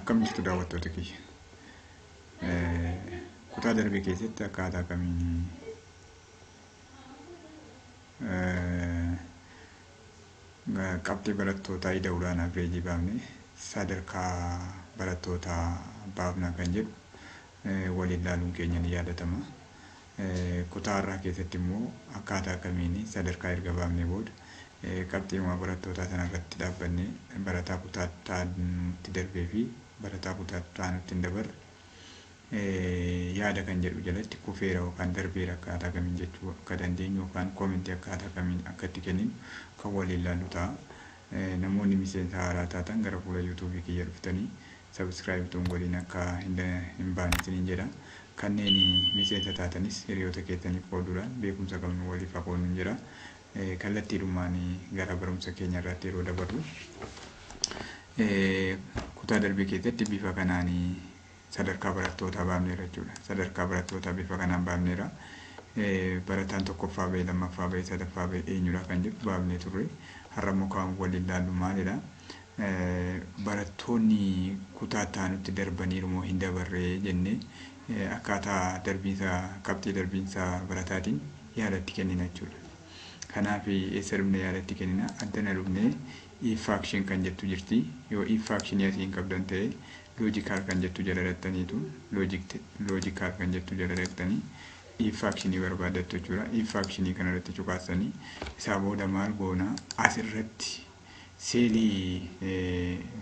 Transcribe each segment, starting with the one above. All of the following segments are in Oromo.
Akkam jirtu, daawwattoota kiyya? Kutaa darbe keessatti akkaataa kamiin qabxii barattootaa ida'uudhaan average baafne sadarkaa barattootaa baafna kan jedhu waliin ilaaluun keenya ni yaadatama. Kutaa har'aa keessatti immoo akkaataa kamiin sadarkaa erga baafnee booda qabxiiwwan barattootaa sana irratti dhaabbannee barataa kutaa itti darbee fi barataa kutaa itti hin dabarre yaada kan jedhu jalatti kufeera yookaan darbeera akkaataa kamiin jechuu akka dandeenyu yookaan comment akkaataa kamiin akka itti kenninu kan waliin ilaallu ta'a. Namoonni miseensa haaraa taatan gara fuula YouTube kiyya dhuftanii subscribe tuun waliin akka hin baane isiniin jedha. Kanneen miseensa taatanis hiriyoota keessaniif qooduudhaan beekumsa qabnu waliif haa qoodnu jedha. Kallattiidhumaan gara barumsa keenya irratti yeroo dabarru, kutaa darbe keessatti bifa kanaan sadarkaa barattootaa baafneera jechuudha. Sadarkaa barattootaa bifa kanaan baafneera. Barataan tokkoffaa ba'e, lammaffaa ba'e, sadaffaa ba'e eenyudha kan jedhu baafnee turre. Har'a immoo kan waliin ilaallu maalidha? Barattoonni kutaa itti darbaniiru moo hin dabarree jennee akkaataa darbiinsa qabxii darbiinsa barataatiin yaadatti kennina jechuudha. Kanaaf eessa dhufnee yaadatti kennina? Addana dhufnee if function kan jettu jirti. Yoo if function asii hin qabdan ta'e, logical kan jettu jala dhattaniitu, logical kan jettu jala dhattanii if function barbaadattu jechuudha. If function kanarratti cuqaasanii isaa booda maal goona? Asirratti cell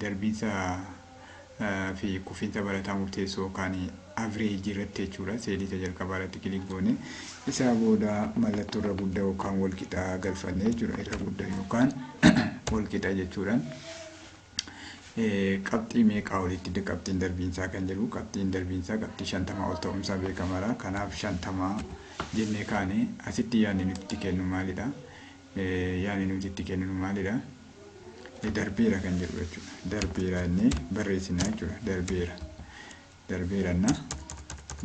darbiinsa fi kufiinsa barataa murteessoo yookaan average irratti jechuudha. Cell isa jalqabaa irratti click goone, isaa booda mallattoo irra guddaa yookaan wal qixaa galfanne jechuudha. Irra guddaa yookaan wal qixa jechuudhaan qabxii meeqaa olitti qabxiin darbiinsaa kan jedhu, qabxiin darbiinsaa qabxii 50 ol ta'uunsaa beekamaadha. Kanaaf 50 jennee kaane. Asitti yaadni nuti itti kennu maalidha? Yaadni nuti itti kenninu maalidha? Darbeera kan jedhu jechuudha. Darbeera jennee barreessina jechuudha. Darbeera. Darbeeranna.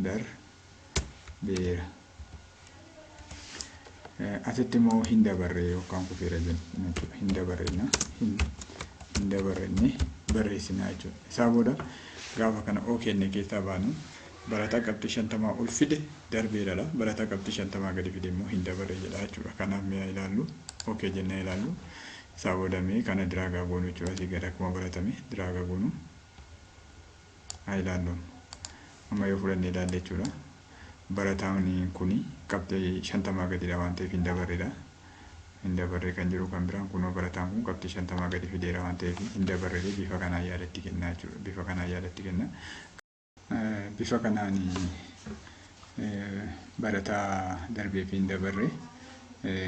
Darbeera. Asitti immoo hin dabarre yookaan kufeera jenna jechuudha. Hin dabarrenna. Hin dabarrenne barreessina jechuudha. Isaa booda gaafa kana oo kenne keessaa baanu, barataa qabxii 50 ol fide darbeeradha. Barataa qabxii 50 gadi fide immoo hin dabarre jedha jechuudha. Kanaaf mi'a ilaallu, okay jennee ilaallu. Isaa booda mee kana drag goonu jechuudha. Asii gad akkuma baratame drag goonu. Haa ilaallu. Amma yoo fudhannee ilaalle jechuudha. Barataan kuni qabxii 50 gadidha waan ta'eef hin dabarredha. Hin dabarre kan jiru kan biraan kunoo barataan kun qabxii 50 gadi fideera waan ta'eef hin dabarre, bifa kanaan yaadatti kenna jechuudha. Bifa kanaan yaadatti kenna. Bifa kanaan barataa darbee fi hin dabarre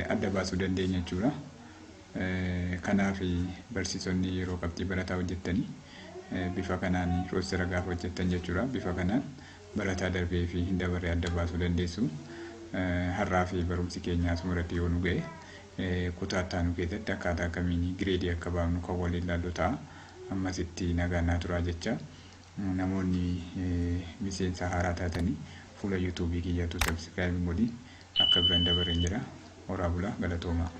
adda baasuu dandeenya jechuudha. Kanaaf barsiisonni yeroo qabxii barataa hojjettanii bifa kanaan roster gaafa hojjettan jechuudha. Bifa kanaan barataa darbee fi hin dabarre adda baasuu dandeessu. Har'aa fi barumsi keenya asuma irratti yoo nu ga'e, kutaa itti aanu keessatti akkaataa kamiin grade akka baafnu kan waliin ilaallu ta'a. Ammasitti nagaan naa turaa jecha, namoonni miseensa haaraa taatanii fuula YouTube kiyyatu subscribe godhi akka biraan dabareen jira. Horaa bulaa, galatoomaa.